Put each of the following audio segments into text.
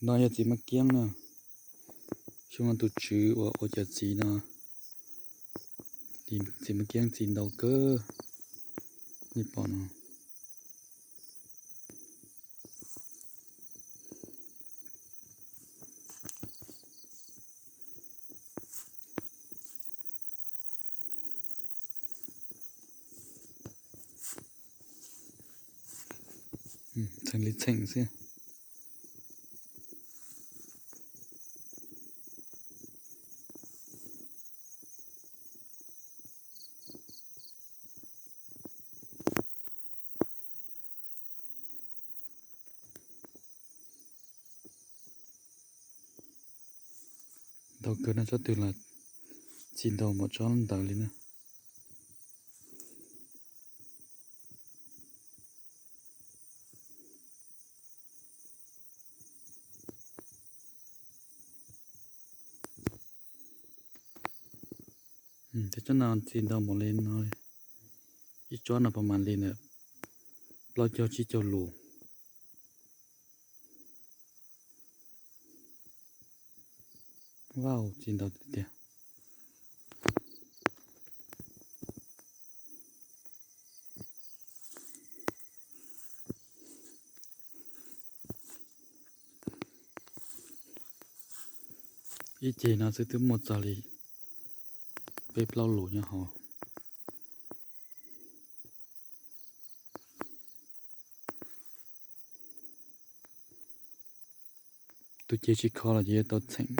No yog txiv maj kiab na. Xyoo no tus tswv uas ua cov txiv no, txiv maj kiab txi ntau kawg, nej pom no. Txheem li txheem xwb. Ntau kawg no, tsob twg los txi ntau npaum tsob ntawd li na. Tsob no txi ntau npaum li no, ib tsob no puas mam li ntawm plaub caug tsib caug lus. Wow, txi ntau tiag tiag. Ib ceg no xwb twb muaj txog li peb plaub lus nyob hauv. Tus ceg tsis kho los ces yuav tau txheem.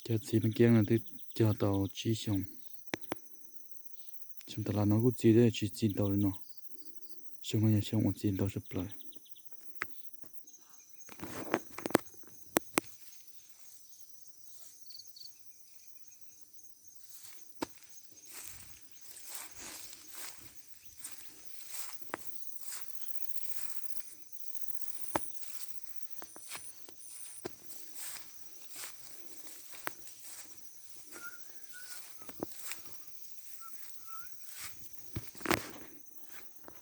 Cov txiv maj kiab no twb cog tau tsib xyoo. Xyoo tas los no kuj txi, tsis txi ntau li no. Xyoo no yog xyoo uas txi ntau tshaj plaws.